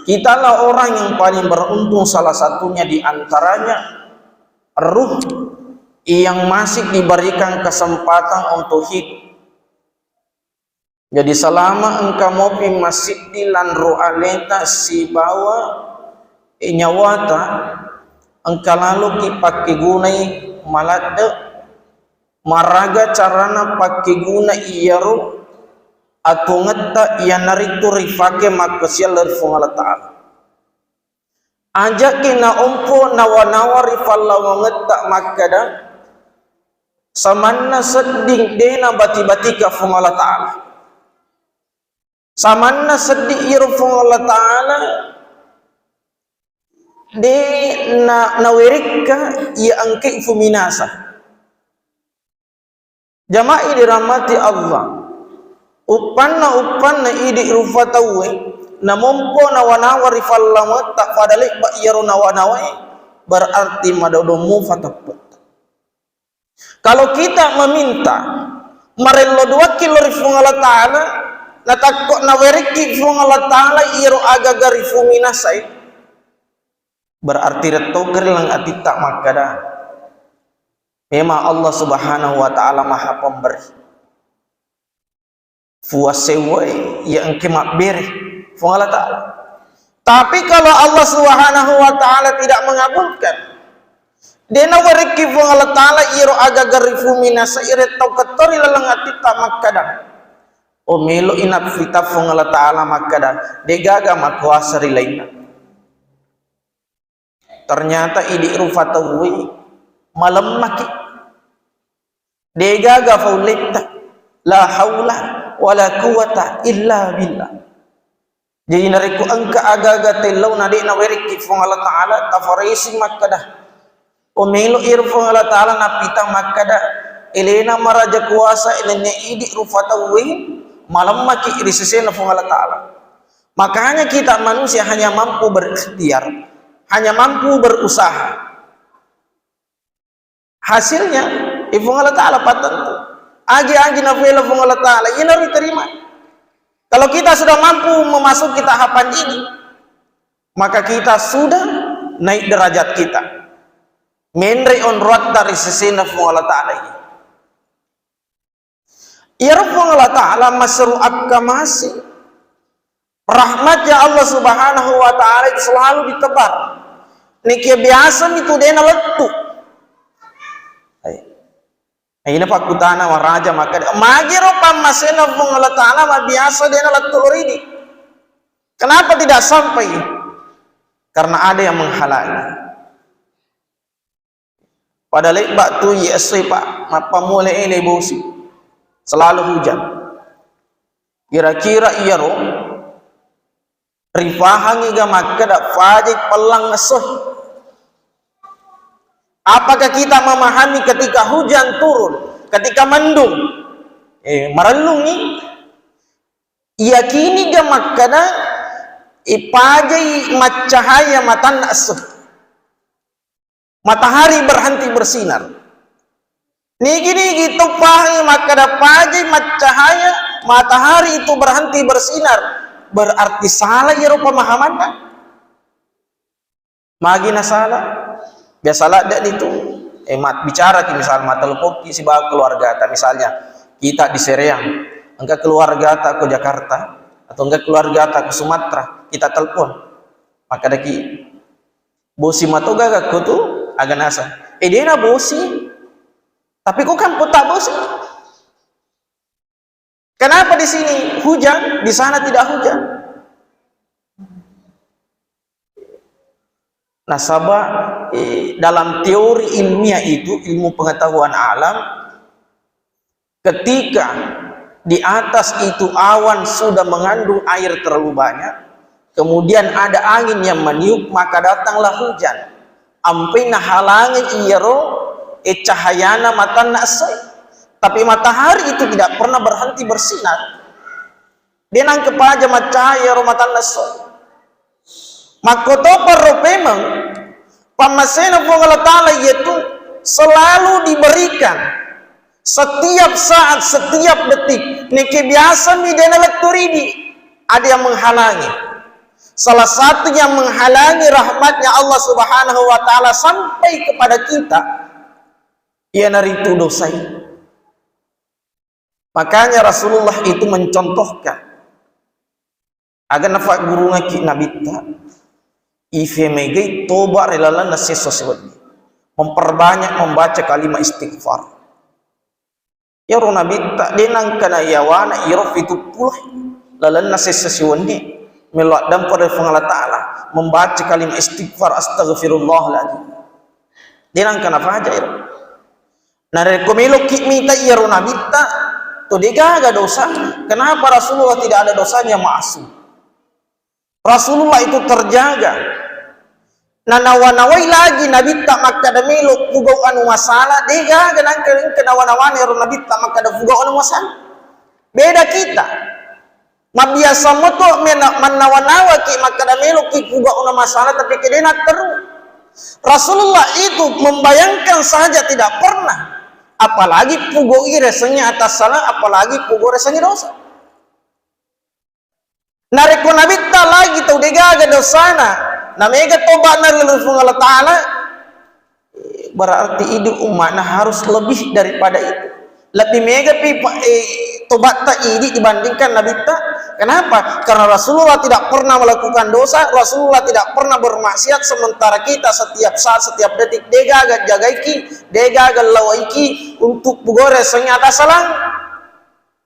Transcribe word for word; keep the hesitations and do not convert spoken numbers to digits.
Kitalah orang yang paling beruntung, salah satunya di antaranya ruh yang masih diberikan kesempatan untuk hidup. Jadi, selama engka mopi massiddi lanro aleta sibawa nyawata, engka laloki pakkegunai maladde, maraga carana pakkeguna iyaro atuongetta, iyanaritu rifake makkasialla ri Puang Allah Ta'ala. Aja'ki naompo nawa-nawa ri fallawangetta makkeda, samanna sedding de nabati-batika Fuang Allah Ta'ala. Samanna sedding iyaro Fuang Allah Ta'ala de na-, nawerekka iya engke fuminasa. Jama'i dirahmati Allah, uppanna-uppanna idi rufa tauwe, namompo nawa-nawa ri fallawangetta pada lebba iyaro nawa-nawae, berarti madodong mufa teppetta. Kalau kita meminta, marello duakki lo ri Fuang Allah Ta'ala, natakko nawerekki Fuang Allah Ta'ala iyaro agaga rifuminasai, berarti rettokeri lang atitta makkeda, memang Allah Subhanahu wa Ta'ala Maha Pemberi. Fuassewwai iya engke mabbere Fuang Allah Ta'ala. Tapi kalau Allah Subhanahu wa Ta'ala tidak mengabulkan, de nawerekki Fuang Allah Ta'ala iyaro agaga rifuminasai, rettoketto ri laleng atitta makkeda, oh, meloi nafita Fuang Allah Ta'ala makkeda, de gaga makuasa ri lainna. Ternyata idi rufa tauwe malemmaki. Degaga fauletta. La haula wala quwata illa billah. Jadi narekko engka agaga tellau na de nawerekki Fuang Allah Ta'ala, tafaresi makkeda, o melo iro Fuang Allah Ta'ala napita makkeda, elena maraja kuasa, elena idi rufa tauwe, malemmaki ri sesena Fuang Allah Ta'ala. Makanya kita manusia hanya mampu berikhtiar, hanya mampu berusaha. Hasilnya, eh, Fuang Allah Ta'ala pattentu. Agi-agi nafela Fuang Allah Ta'ala, iya naro diterima. Kalau kita sudah mampu memasuki tahapan ini, maka kita sudah naik derajat kita. Menre onroatta ri sesena Fuang Allah Ta'ala ini. Iyaro Fuang Allah Ta'ala maseru akkamase. Rahmatnya Allah Subhanahu wa Ta'ala itu selalu ditebar. Nekia biasa mi tu dena lettu. Hai. Ina pakkutana waraja maka magiro pammasena Fuang Allah Ta'ala mabiasa dena lettu loridi. Kenapa tidak sampai? Karena ada yang menghalangi. Pada lebbak tu iya essoe, Pak, mappammula ele bosi. Selalu hujan. Kira-kira iyaro rifahangi ga makkeda fajai pellang esso. Apakah kita memahami ketika hujan turun, ketika mendung, eh, marellungi? Iyakini ga makkeda, eh, pajai maccahaya matanna esso. Matahari berhenti bersinar. Nigi-nigi to pahangi makkeda pajai maccahaya, matahari itu berhenti bersinar, berarti salah iyaro pemahamanna. Magi nasala? Biasa ladde itu, eh, mat-, bicara ki misal, matelponki sibawa keluargata, misalnya kita di Sereang, engka keluargata ke Jakarta atau engka keluargata ke Sumatera, kita telepon, makkedaki, bosi matoga gakko tu, aga naseng. Eh, dena bosi. Tapi ko kan pota bosi. Kenapa di sini hujan, di sana tidak hujan? Nasaba, eh, dalam teori ilmiah itu, ilmu pengetahuan alam, ketika di atas itu awan sudah mengandung air terlalu banyak, kemudian ada angin yang meniup, maka datanglah hujan. Ampai nahalangi iyaro, eh, cahayana matanna essoe. Tapi matahari itu tidak pernah berhenti bersinar. De nangke paja maccahaya iyaro matanna essoe. Makkotopa ro pemeng, pammasena Puang Allah Ta'ala iyatu selalu diberikan setiap saat, setiap detik. Neke biasa mi dena lettu ridi, ada yang menghalangi. Salah satu yang menghalangi rahmatnya Allah Subhanahu wa Ta'ala sampai kepada kita, iyanaritu dosai. Makanya Rasulullah itu mencontohkan, aga nafaggurungaki Nabitta, ifemegai toba ri lalenna sessa siwenni, memperbanyak membaca kalimat istighfar. Iyaro Nabitta de nangkana yawana iro fituppulo lalenna sessa siwenni, melo addampeng ri Puang Allah Ta'ala, membaca kalimat istighfar, astaghfirullahaladzim. De nangkana faja iro. Narekko meloki mita iyaro Nabitta, to degaga dosa. Kenapa Rasulullah tidak ada dosanya, ma'sum? Rasulullah itu terjaga. Nanawa-nawai lagi Nabitta makkada melo pugau anu masalah, degaga nangka engka nawa-nawana ero Nabitta makkada pugau anu masalah. Beda kita. Mabiasa moto mena-, mannawa-nawaki makkada meloki pugau anu masalah, tapi kedena teru. Rasulullah itu membayangkan saja tidak pernah. Apalagi pugau i resengnya atas salah, apalagi pugau resengnya dosa. Narekko Nabitta lagi tau degaga dosana, namega tobatna ri Puang Allah Ta'ala, berarti idi umma'na harus lebih daripada itu. Lebih mega pi pa-, eh, tobatta idi dibandingkan Nabitta. Kenapa? Karena Rasulullah tidak pernah melakukan dosa, Rasulullah tidak pernah bermaksiat, sementara kita setiap saat, setiap detik degaga jagaiki, degaga lawaiki untuk pugau resengnya atas salah.